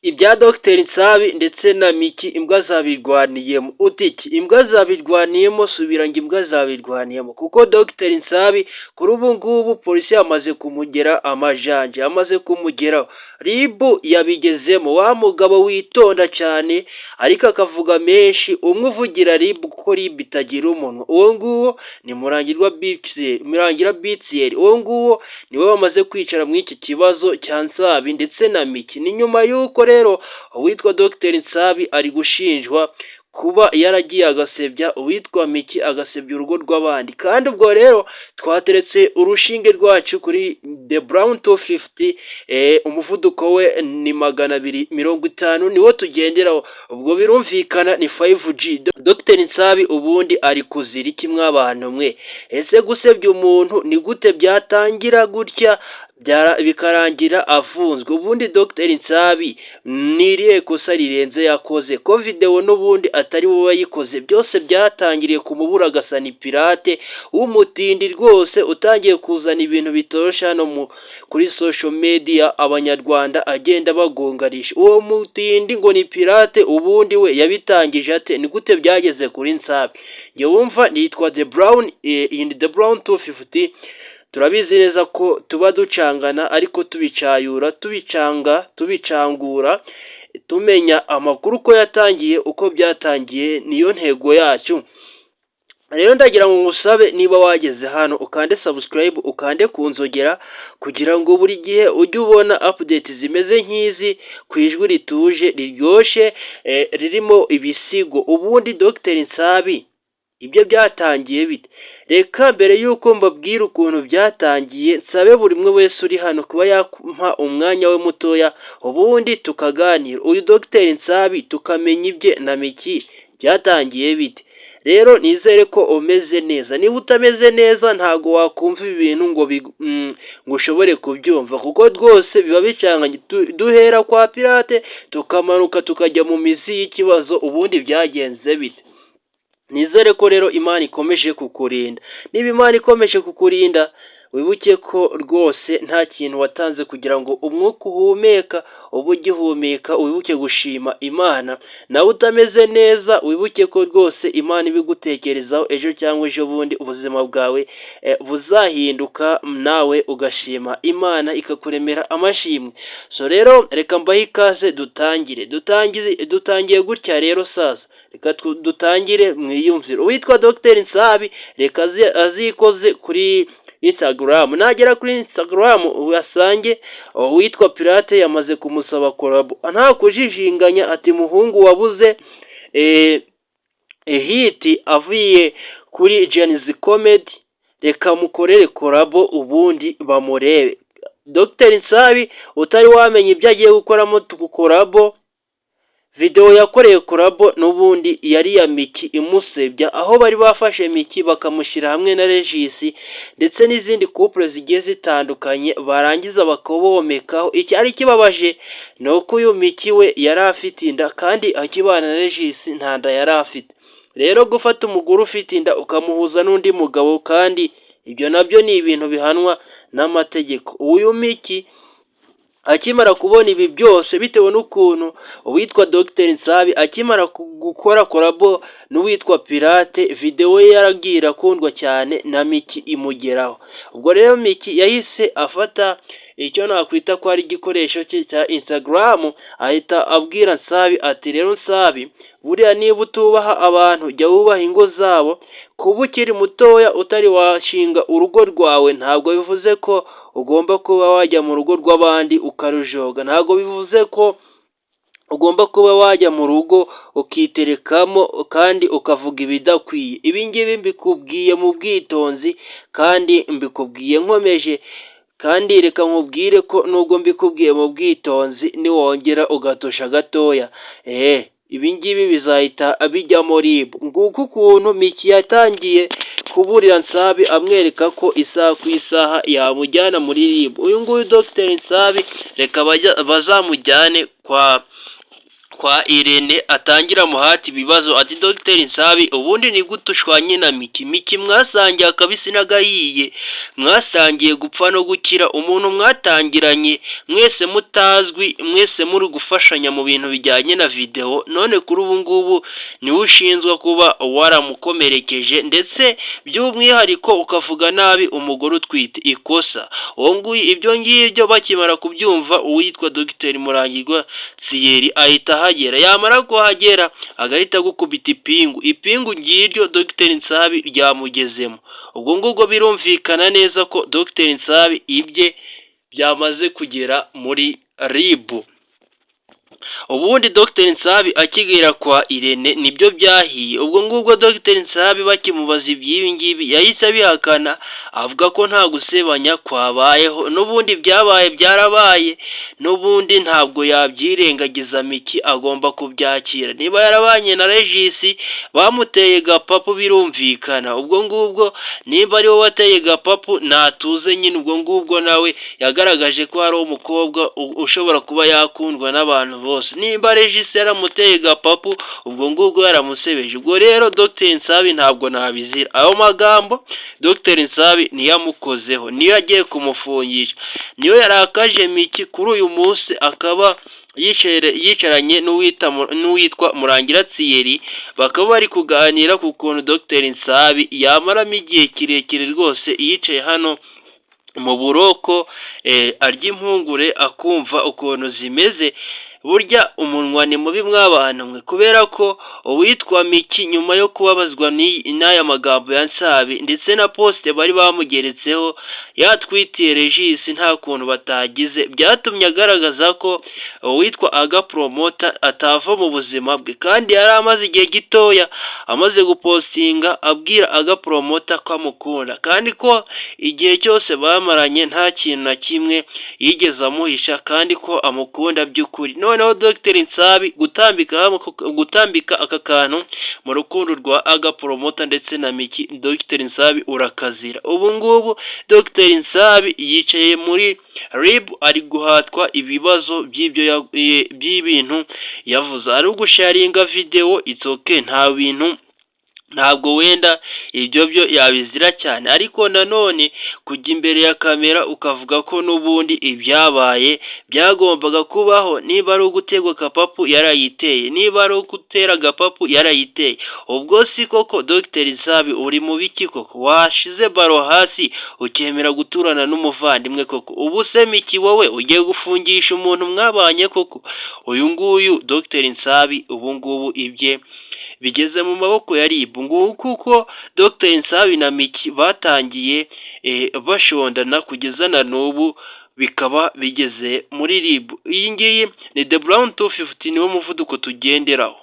Ibya Dr Nsabi ndetse na Miki, imbwa zabirwaniyemo. Uti iki? Imbwa zabirwaniyemo? Subira ngo imbwa zabirwaniyemo, kuko Dr Nsabi kuri ubu ngubu polisi yamaze kumugera amajanja, yamaze kumugeraho, RIB yabigezemo. Wa mugabo witonda cyane ariko akavuga menshi, umwe uvugira RIB kuko RIB itagira umunwa, uwo nguwo ni Murangirwa Bitsiyeri. Murangira Bitsiyeri, uwo nguwo niwe wamaze kwicara muri iki kibazo cya Nsabi ndetse na Miki. Ni nyuma y'uko rero uwitwa Dr Nsabi ari gushinjwa kuba yaragiye agasebya uwitwa Miki, agasebya urugo rw'abandi. Kandi ubwo rero twateretse urushinge rwacu kuri The Brown 250, umuvuduko we ni 250, niwo tugenderaho. Ubwo birumvikana ni 5G. Dr Nsabi ubundi ari kuzira iki mw'abantu mwe? Ese gusebya umuntu ni gute byatangira gutya bikarangira afunzwe? Ubundi Dr Nsabi ni irihe kosa rirenze yakoze, ko videwo n'ubundi atari we wayikoze? Byose byatangiriye ku muburagasani Pirate w'umutindi rwose, utangiye kuzana ibintu bitoroshye hano kuri social media, Abanyarwanda agenda bagonganisha. Uwo mutindi ngo ni Pirate, ubundi we yabitangije ate? Ni gute byageze kuri Nsabi? Njye wumva nitwa The Brown, iyi ni The Brown 250. Turabizi neza ko tuba ducangana ariko tubicayura, tubicanga, tubicangura, tumenya amakuru uko yatangiye, uko byatangiye, niyo ntego yacu. Rero ndagira ngo ngusabe, niba wageze hano, ukande subscribe, ukande ku nzogera, kugira ngo buri gihe ujye ubona update zimeze nk'izi ku ijwi rituje, riryoshye, ririmo ibisigo. Ubundi Dr Nsabi ibyo byatangiye bite? Reka mbere y'uko mbabwira ukuntu byatangiye, nsabe buri umwe wese uri hano kuba yampa umwanya we mutoya, ubundi tukaganira. Uyu Dr Nsabi tukamenya ibye na Miki byatangiye bite. Rero nizere ko umeze neza. Niba utameze neza, ntabwo wakumva ibi bintu ngo ushobore kubyumva, kuko rwose biba bicanganye. Duhera kwa Pirate, tukamanuka tukajya mu mizi y'ikibazo. Ubundi byagenze bite? Nizere ko rero Imana ikomeje kukurinda. Niba Imana ikomeje kukurinda, wibuke ko rwose nta kintu watanze kugira ngo umwuka uhumeka ube ugihumeka, wibuke gushima Imana. Nawe utameze neza, wibuke ko rwose Imana ibigutekerezaho, ejo cyangwa ejo bundi ubuzima bwawe buzahinduka, nawe ugashima Imana, ikakuremera amashimwe. So rero reka mbahe ikaze, dutangire. Dutangiye gutya rero sasa, reka dutangire mwiyumvire. Uwitwa Dr Nsabi reka azikoze kuri Instagram. Nagera kuri Instagram uyasange uwitwa Pirate yamaze kumusaba collabo nta kujijinganya, ati: "Muhungu wabuze hit avuye kuri Gen-Z Comedy, reka mukorere collabo ubundi bamurebe." Dr Nsabi utari wamenya ibyo agiye gukoramo collabo, videwo yakoreye collabo n'ubundi yari iya Miki imusebya, aho bari bafashe Miki bakamushyira hamwe na Regis ndetse n'izindi couple zigiye zitandukanye, barangiza bakabomekaho. Icyari kibabaje ni uko uyu Miki we yari afite inda, kandi akibana na Regis nta nda yari afite. Rero gufata umugore ufite inda ukamuhuza n'undi mugabo, kandi ibyo nabyo ni ibintu bihanwa n'amategeko. Uyu Miki akimara kubona ibi byose, bitewe n'ukuntu uwitwa Dr Nsabi akimara gukora collabo n'uwitwa Pirate, videwo ye yaragiye irakundwa cyane, na Miki imugeraho. Ubwo rero Miki yahise afata icyo nakwita ko ari igikoresho cye cya Instagram, ahita abwira Nsabi ati: "Rero Nsabi, buriya niba utubaha abantu, jya wubaha ingo zabo. Kuba ukiri mutoya utari washinga urugo rwawe ntabwo bivuze ko ugomba kuba wajya mu rugo rw'abandi ukarujoga. Ntabwo bivuze ko ugomba kuba wajya mu rugo ukiterekamo kandi ukavuga ibidakwiye. Ibi ngibi mbikubwiye mu bwitonzi kandi mbikubwiye nkomeje, kandi reka nkubwire ko nubwo mbikubwiye mu bwitonzi, niwongera ugatosha gatoya, ibi ngibi bizahita bijyamo RIB." Nguko ukuntu Miki yatangiye kuburira Nsabi, amwereka ko isaha ku isaha yamujyana muri RIB. Uyu nguyu Dr Nsabi reka bazamujyane kwa Kwa Irene atangira amuhata ibibazo ati: "Dr Nsabi, ubundi ni gute ushwanye na Miki? Miki mwasangiye akabisi n'agahiye, mwasangiye gupfa no gukira, umuntu mwatangiranye mwese mutazwi, mwese muri gufashanya mu bintu bijyanye na videwo, none kuri ubu ngubu niwe ushinzwe kuba waramukomerekeje, ndetse by'umwihariko ukavuga nabi umugore utwite ikosa uwo nguyu." Ibyo ngibyo bakimara kubyumva, uwitwa Dr Murangirwa Thierry ahita ahagera. Yamara kuhagera agahita agukubita ipingu. Ipingu ngiryo Dr Nsabi ryamugezemo. Ubwo ngubwo birumvikana neza ko Dr Nsabi ibye byamaze kugera muri RIB. Ubundi Dr Nsabi akigera kwa Irene nibyo byahiye. Ubwo ngubwo Dr Nsabi bakimubaza iby'ibi ngibi yahise abihakana, avuga ko nta gusebanya kwabayeho, n'ubundi byabaye byarabaye, n'ubundi ntabwo yabyirengagiza. Miki agomba kubyakira. Niba yarabanye na Regis bamuteye gapapu, birumvikana. Ubwo ngubwo nimba ari wowe wateye gapapu, natuze nyine. Ubwo ngubwo nawe yagaragaje ko hari umukobwa ushobora kuba yakundwa n'abantu bose. Nimba Regis yaramuteye gapapu, ubwo ngubwo yaramusebeje. Ubwo rero Dr Nsabi ntabwo nabizira. Ayo magambo Dr Nsabi niyo amukozeho, niyo agiye kumufungisha, niyo yarakaje Miki. Kuri uyu munsi akaba yicaranye n'uwitwa Murangira Thierry, bakaba bari kuganira ku kuntu Dr Nsabi yamaramo igihe kirekire rwose yicaye hano mu buroko, arya impungure, akumva ukuntu zimeze. Burya umunwa ni mubi mw'abantu mwe, kubera ko uwitwa Miki nyuma yo kubabazwa n'aya magambo ya Nsabi ndetse na post bari bamugeretseho yatwitiye Regis, nta kuntu batagize, byatumye agaragaza ko uwitwa Aga Promoter atava mu buzima bwe. Kandi yari amaze igihe gitoya amaze gupostinga abwira Aga Promoter ko amukunda, kandi ko igihe cyose bamaranye nta kintu na kimwe yigeze amuhisha, kandi ko amukunda by'ukuri. Noneho Dr Nsabi gutambika aka kantu mu rukundo rwa Aga Promoter ndetse na Miki, Dr Nsabi urakazira. Ubu ngubu Dr Nsabi yicaye muri RIB, ari guhatwa ibibazo by'ibyo by'ibintu yavuze. Ari ugusharinga videwo, it's okay, nta bintu, ntabwo wenda ibyo byo yabizira cyane, ariko nanone kujya imbere ya kamera ukavuga ko n'ubundi ibyabaye byagombaga kubaho, niba ari ugutegwa gapapu yarayiteye, niba ari ugutera gapapu yarayiteye, ubwo si koko Dr Nsabi uri mu biki koko? Washize baro hasi ukemera guturana n'umuvandimwe koko? Ubu se Miki, wowe ugiye gufungisha umuntu mwabanye koko? Uyu nguyu Dr Nsabi ubu ngubu ibye bigeze mu maboko ya RIB. Nguku kuko Dr Nsabi na Miki batangiye bashondana kugeza na n'ubu bikaba bigeze muri RIB. Iyi ngiyi ni The Brown 250, niwo muvuduko tugenderaho.